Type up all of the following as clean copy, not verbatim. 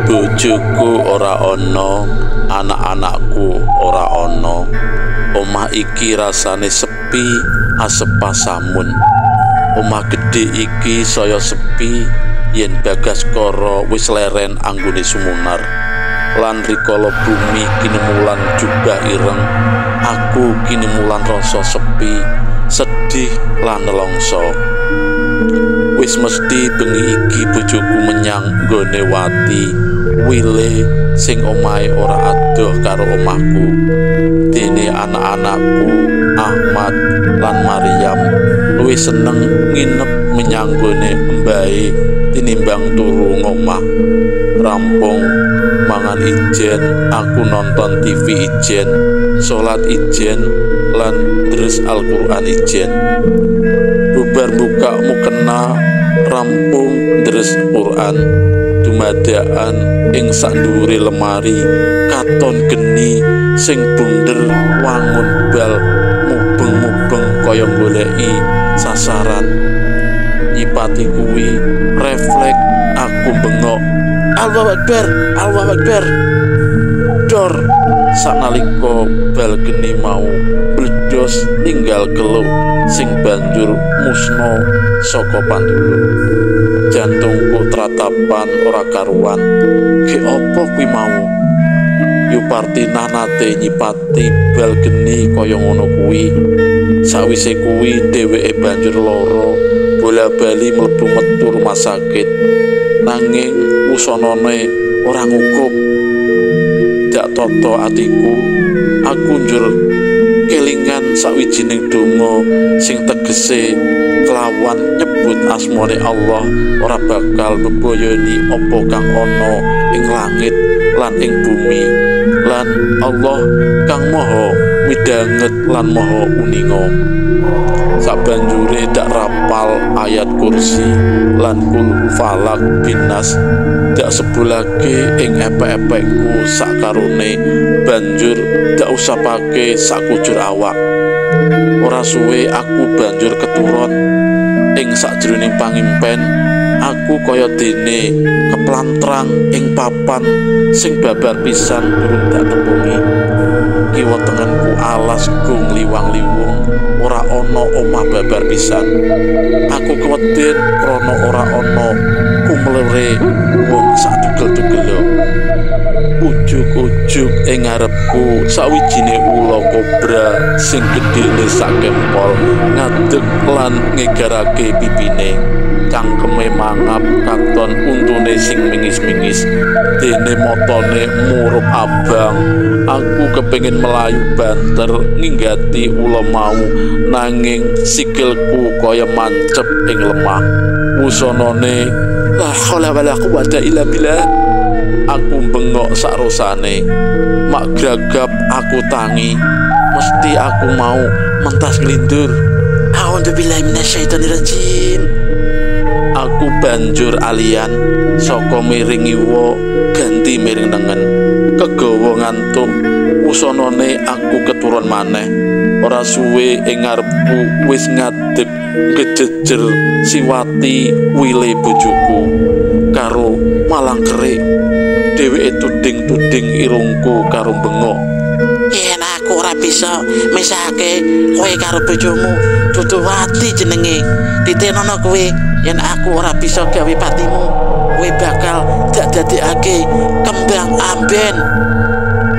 Bojoku ora ana, anak-anakku ora ana. Omah iki rasane sepi asepasamun. Omah gedhe iki saya sepi yen Bagaskara wis leren anggone sumunar. Lan rikala bumi kinemulan jubah ireng, aku kinemulan rasa sepi, sedih lan nelongso. Wis mesti bengi iki bojoku menyang nggone Wati Wile sing omahe ora adoh karo omahku. Dene anak-anakku Ahmad lan Maryam luwih seneng nginep menyang nggone embahe tinimbang turu ngomah. Rampung mangan ijen, aku nonton TV ijen, salat ijen, lan deres Al-Qur'an ijen. Bubar buka mukena, rampung deres Quran. Dumadaan ing sakndhuwure lemari katon geni sing bunder wangun bal mubeng-mubeng kaya goleki sasaran. Nyipati kuwi refleks aku bengok, Allahu Akbar, Allahu Akbar. Dor sanalika bal geni mau bledos ninggal keluk sing banjur musna saka pandulu. Jantungku tratapan ora karuan. Ge apa kuwi mau? Yupartinah nate nyipati bal geni kaya ngono kuwi. Sawise kuwi dheweke banjur lara, bola-bali mlebu metu rumah sakit. Nanging wusanane ora ngukup. Dak tata atiku, aku njur kelingan sawijining donga sing tegese kelawan nyebut asmane Allah ora bakal mbebayani apa kang ana ing langit lan ing bumi, lan Allah kang maha midhanget lan maha uninga. Sabanjure dak rapal ayat kursi lan kul falak binas, dak sebulake ing epek-epekku sakarone, banjur dak usapake sakujur awak. Ora suwe aku banjur keturun ing sakjroning pangimpen. Aku kaya dene keplantrang ing papan sing babar pisan durung dak tepungi. Kiwa tengenku alas gung liwang-liwung, ora ana omah babar pisan. Aku keweden krana ora ana kumlere wong sak tugel-tugel. Ujug-ujug ing ngarepku sawijine ula kobra sing gedene sak kempol ngadeg lan ngegarake pipine. Cangkeme mangap katon untune sing mingis-mingis, dene motone murup abang. Aku kepengin melayu banter nginggati ula mau, nanging sikilku kaya mancep ing lemah. Wusanane la haula wala quwata illa billah. Aku bengok sakrosane, mak gragap aku tangi, mesti aku mau mentas nglindur. A'udzubillahi minasyaitonirrajim. Aku banjur alian saka miring ngiwa ganti miring tengen, kegawa ngantuk. Wusanane aku keturun maneh. Ora suwe ing ngarepku wis ngadeg gejejer Siwati Wile bojoku karo malang kerik. Dheweke tuding-tuding irungku karo bengok. Yen aku ora bisa mesake kowe karo bojomu, dudu Wati jenenge. Ditenono kowe yen aku ora bisa gawe patimu, kowe bakal dak dadekake kembang amben.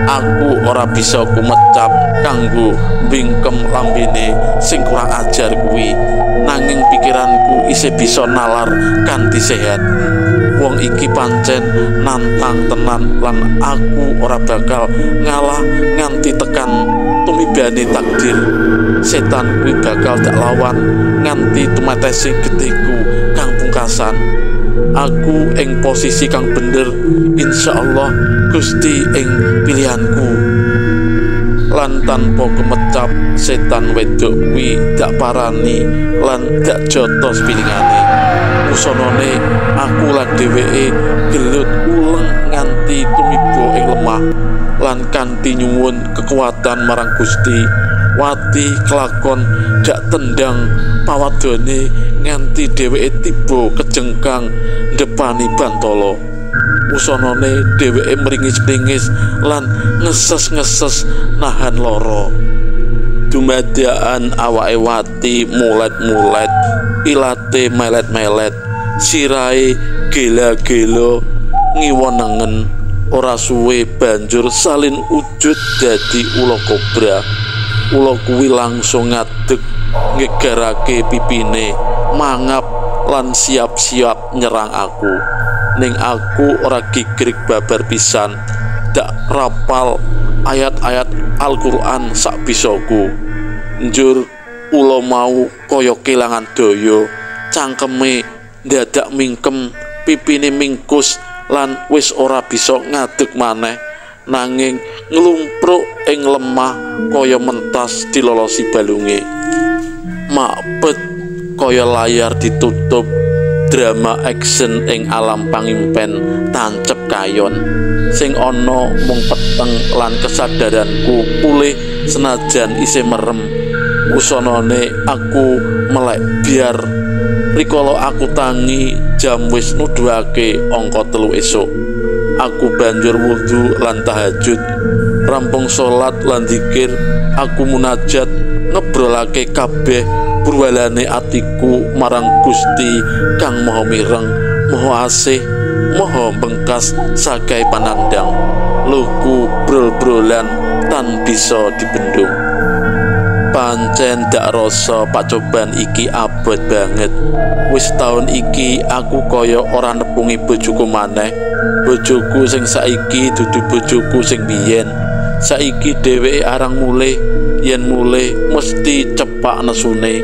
Aku ora bisa kumecap kanggo bingkem lambene sing kurang ajar kuwi, nanging pikiranku isih bisa nalar kanthi sehat. Wong iki pancen nantang tenan lan aku ora bakal ngalah nganti tekan tumibane takdir. Setan kuwi bakal dak lawan nganti tumetese getihku kang pungkasan. Aku ing posisi kang bener, insyaallah Gusti ing pilihanku. Lan tanpa kemecap setan wedok kuwi dak parani lan dak jotos pilihane. Usonone aku lan dheweke gelut uleng nganti tumiba ing lemah lan kanthi nyuwun kekuatan marang Gusti. Wati kelakon dak tendang pawadone nganti dheweke tiba kejengkang ndepani bantala. Usonone dheweke meringis-ringis lan ngeses-ngeses nahan loro. Dumadaan awake Wati mulet-mulet, ilate melet-melet, sirahe gela-gela ngiwonengen. Ora suwe banjur salin ujud dadi ula kobra. Ula kuwi langsung ngadeg ngegarake pipine, mangap lan siap-siap nyerang aku. Ning aku ora gigrik babar pisan, dak rapal ayat-ayat Al-Qur'an sak bisaku. Njur ula mau kaya kelangan daya, cangkeme ndadak mingkem, pipine mingkus lan wis ora bisa ngadeg maneh, nanging nglumpruk ing lemah kaya mentas dilolosi balunge. Makbet kaya layar ditutup, drama action ing alam pangimpen tancep kayon. Sing ana mung peteng lan kesadaranku pulih senajan isih merem. Usonone aku melek biar. Rikala aku tangi jam wis nuduhake angka 3 esuk. Aku banjur wudu lan tahajud. Rampung salat lan zikir, aku munajat ngebrolake kabeh purwalane atiku marang Gusti kang Maha Mireng, Maha Asih, Maha Bengkas sakai panandang. Luhku brol-brolan tan bisa dibendung. Pancen dak rasa pacoban iki abot banget. Wis taun iki aku kaya ora nepungi bojoku maneh. Bojoku sing saiki dudu bojoku sing biyen. Saiki dheweke arang mulih, yen mulih mesti cepak nesune.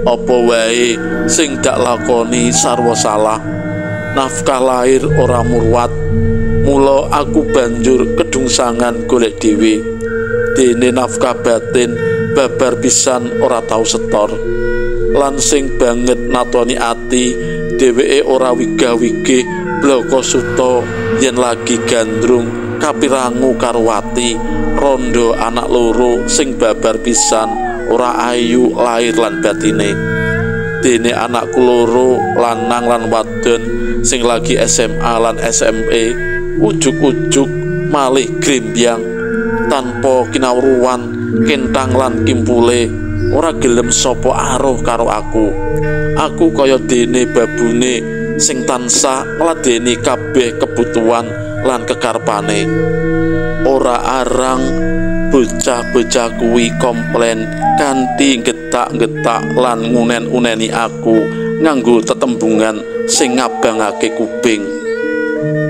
Apa wae sing dak lakoni sarwa salah. Nafkah lahir ora murwat. Mula aku banjur kedungsangan golek dhewe. Dene nafkah batin babar pisan ora tau setor. Lan sing banget natoni ati, dheweke ora wigah-wigih bloko suta yen lagi gandrung kapirangu karo Wati, rondo anak loro sing babar pisan ora ayu lahir lan batine. Dene anakku loro lanang lan wadon sing lagi SMA lan SME ujug-ujug malih grembyang tanpa kinawruan kentang lan kimpule ora gelem sapa aruh karo aku. Aku kaya dene babune sing tansah ngladeni kabeh kebutuhan lan kekarepane. Ora arang bocah-bocah kuwi komplain kanthi getak-getak lan ngunen-uneni aku nganggo tetembungan sing ngabangake kuping.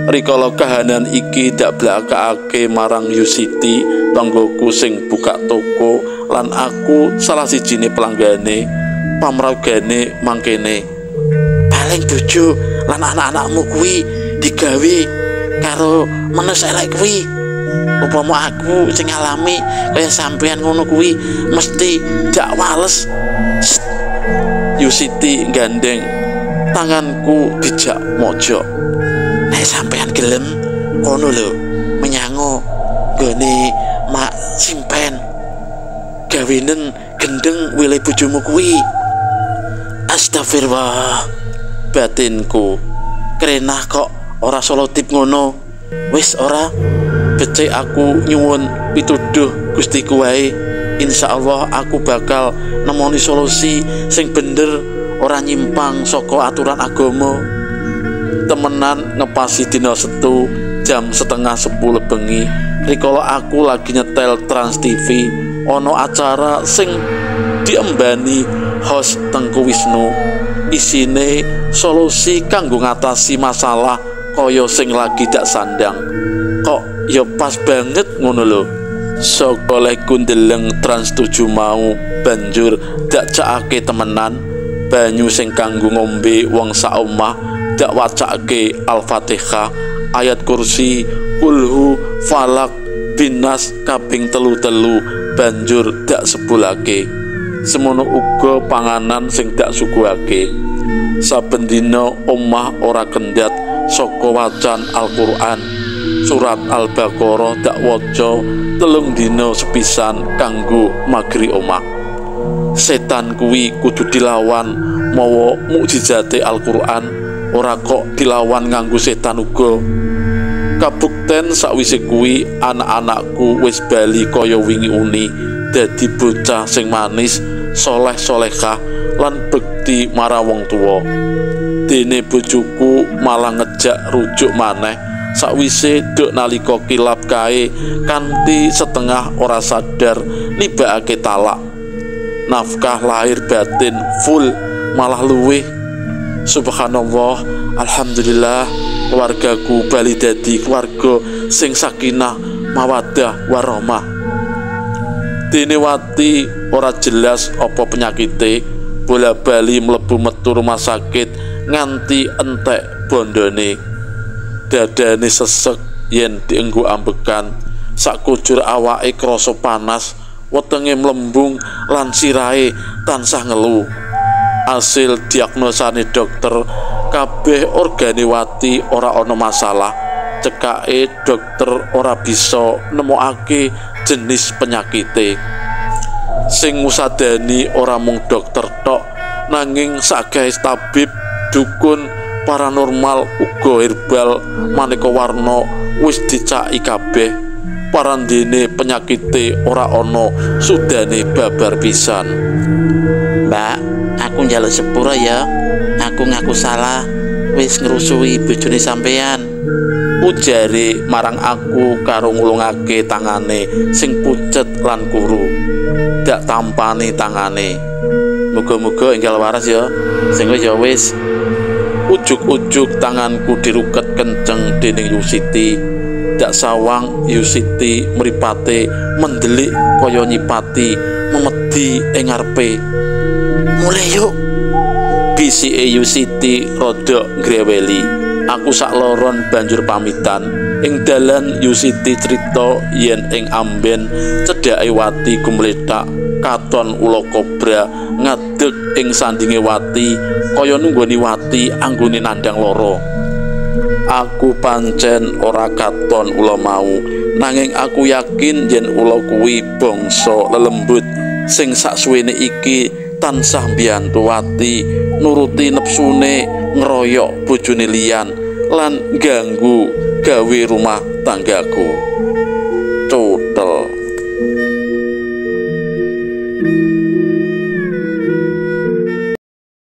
Rikala kahanan iki dak blakake marang Yusiti, tanggoku sing buka toko lan aku salah sijine pelanggane, pamragane mangkene. Paling bojo lan anak-anakmu kuwi digawe karo manus elek kuwi. Upama aku sing ngalami kaya sampean ngono kuwi mesti dak wales. Yusiti gandeng tanganku dijak mojok. Nek sampean gelem kono lho menyango nggone mak simpen gawenen gendeng wile bojomu kuwi. Astagfirullah, batinku krenah kok ora solotip ngono. Wis ora becik aku nyuwun pituduh Gustiku wae. Insyaallah aku bakal nemoni solusi sing bener ora nyimpang saka aturan agama. Temenan ngepasi dina Setu jam 9:30 bengi, rikala aku lagi nyetel Trans TV, ana acara sing diembani host Tengku Wisnu. Isine solusi kanggo ngatasi masalah kaya sing lagi dak sandang. Kok ya pas banget ngono lho. Saka lehku ndeleng Trans 7 mau banjur dak cakake temenan. Banyu sing kanggo ngombe wong sak omah dak wacake Al-Fatihah, ayat kursi, kulhu, falak, binas kaping 3 banjur dak sebulake. Semono uga panganan sing dak suguhake. Saben dina omah ora kendhat saka wacan Al-Qur'an. Surat Al-Baqarah dak waca 3 dina sepisan kanggo magri omah. Setan kuwi kudu dilawan mawa mukjizate Al-Qur'an, ora kok dilawan nganggo setan uga. Kabukten sakwise kuwi anak-anakku wis bali kaya wingi uni, dadi bocah sing manis, soleh-solehah lan bekti marang wong tuwa. Dene bojoku malah ngejak rujuk maneh sakwise duk nalika kilap kae kanthi setengah ora sadar nibakake talak. Nafkah lahir batin full malah luwih. Subhanallah, alhamdulillah, keluargaku bali dadi keluarga sing sakinah, mawaddah warahmah. Dene Wati ora jelas apa penyakite, bola-bali mlebu metu rumah sakit nganti entek bondone. Dadane sesek yen dienggo ambekan, sakujur awake krasa panas, wetenge mlembung lan sirahe tansah ngelu. Hasil diagnosane dokter, kabeh organe Wati ora ana masalah. Cekake dokter ora bisa nemokake jenis penyakite. Sing ngusadani ora mung dokter tok, nanging sakehe tabib, dukun, paranormal uga herbal maneka warna wis dicaki kabeh. Parandene penyakite ora ana sudane babar pisan. Mbak, aku njaluk sepura ya. Aku ngaku salah wis ngrusui bojone sampean. Ujare marang aku karo ngulungake tangane sing pucet lan kuru. Dak tampani tangane. Muga-muga enggal waras ya. Sing wis ya wis. Ujug-ujug tanganku diruket kenceng dening Yusiti. Dak sawang Yusiti mripate mendelik kaya nyipati memedi ing ngarepe. Mulih yuk. Bisike Yusiti rada ngreweli. Aku sak loron banjur pamitan. Ing dalan Yusiti crita yen ing amben cedhake Wati gumlethak katon ula kobra ngadeg ing sandinge Wati kaya nunggoni Wati anggone nandhang lara. Aku pancen ora katon ula mau, nanging aku yakin yen ula kuwi bangsa lelembut sing saksuwene iki tansah mbiyantu Wati nuruti nepsune ngeroyok bojone liyan lan ganggu gawe rumah tanggaku. Total.